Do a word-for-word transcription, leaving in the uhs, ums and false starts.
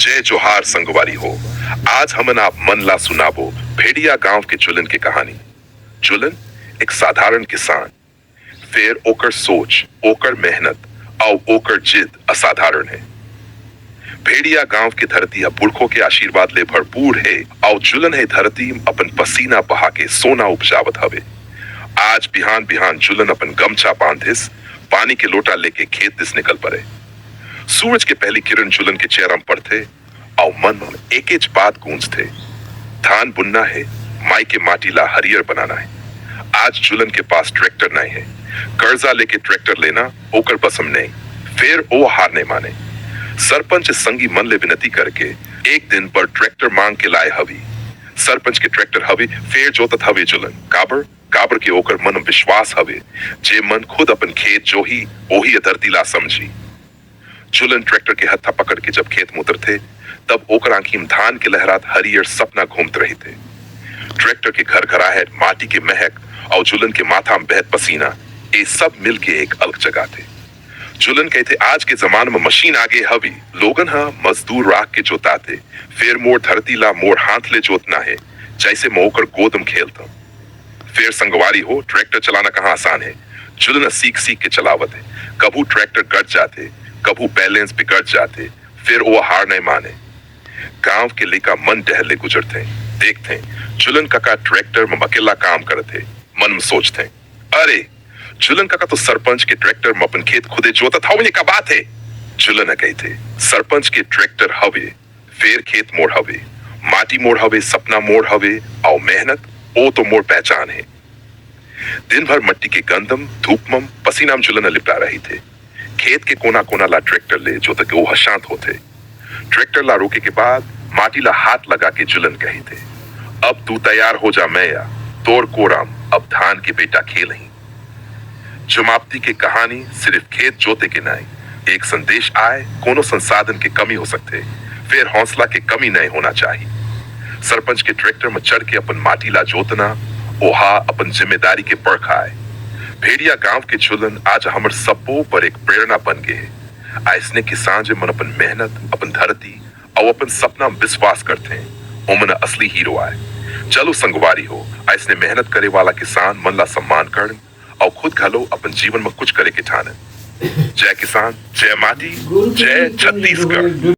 जय जोहार संगवारी हो। आज हमन आप मन ला सुनाबो भेड़िया गांव के जुलन के कहानी। जुलन एक साधारण किसान, फेर ओकर सोच, ओकर मेहनत अउ ओकर जिद असाधारण हे। भेड़िया गांव के धरती ह पुरखों के आशीर्वाद ले भरपूर हे, अउ जुलन हे धरती अपन पसीना बहा के सोना उपजावत हवे। आज बिहान बिहान जुलन अपन गमछा बांधिस, पानी के लोटा लेके खेत दिस निकल परे। सूरज के पहली किरण जुलन के चेहरा म पड़थे, अउ मन म एकेच बात गूंजथे, धान बुनना हे, माई के माटी ला हरियर बनाना हे। आज जुलन के पास ट्रैक्टर नहीं हे, कर्जा लेके ट्रैक्टर लेना ओकर बस म नहीं। फेर ओ हार नहीं माने। सरपंच संगी मन ले विनती करके एक दिन बर ट्रैक्टर मांग के लाए हवी। सरपंच के ट्रैक्टर हवे, फेर जोतत हवे जुलन। काबर? काबर के ओकर मन म विश्वास हवे, जे मन खुद अपन खेत जोही, ओही ए धरती ला समझी। जुलन ट्रैक्टर के हत्था पकड़ के जब खेत म उतरथे, तब ओकर आंखी म धान के लहरात हरियर सपना घूमत रहिथे। ट्रैक्टर के घरघराहट, माटी के महक अउ जुलन के माथा म बहत पसीना, ए सब मिल के एक अलग जगाथे। जुलन कहिथे, आज के जमाना म मशीन आगे हवी, लोगन ह मजदूर राख के जोताथे, फेर मोर धरती ला मोर हाथ ले जोतना हे, जइसे म ओकर गोद म खेलथंव। फेर संगवारी हो, ट्रैक्टर चलाना कहाँ आसान हे। जुलन सीख सीख के चलावत हे। कभू ट्रैक्टर गड़ जाथे, कभू बैलेंस बिगड़ जाथे, फेर ओ हार नहीं माने। गांव के लइका मन डहर ले गुजरथे, देखथे, जुलन कका ट्रैक्टर म अकेला काम करत हे। मन म सोचथे, अरे, जुलन कका तो सरपंच के ट्रैक्टर म अपन खेत खुदे जोतत हवे, का बात हे? जुलन ह कहिथे, सरपंच के ट्रैक्टर हवे, फेर खेत मोर हवे, माटी मोर हवे, सपना मोर हवे, अउ मेहनत, ओ तो मोर पहचान हे। दिन भर मट्टी के गंध म, धूप म, पसीना म जुलन ह लिपटा रहिथे। खेत के कोना कोना ला ट्रैक्टर ले जोत के ओह शांत होथे। ट्रैक्टर ला रोके के बाद माटी ला हाथ लगा के जुलन कहिथे, अब तू तैयार हो जा मैया, तोर कोरा म अब धान के बेटा खेलही। जमावती के कहानी सिरिफ खेत जोते के नहीं, एक संदेश आय, कोनो संसाधन के कमी हो सकथे, फेर हौसला के कमी नहीं होना चाही। सरपंच के ट्रैक्टर म चढ़ के अपन माटी ला जोतना, ओहा अपन जिम्मेदारी के परख आय। भेड़िया गांव के जुलन आज हमर सब्बो बर एक प्रेरणा बन गे हे। अइसने किसान जे मन अपन मेहनत, अपन धरती अउ अपन सपना म विश्वास करथे, ओमन असली हीरो आय। चलो संगवारी हो, अइसने मेहनत करे वाला किसान मन ला सम्मान करन अउ खुद घलो अपन जीवन म कुछ करे के ठानन। जय किसान, जय माटी, जय छत्तीसगढ़।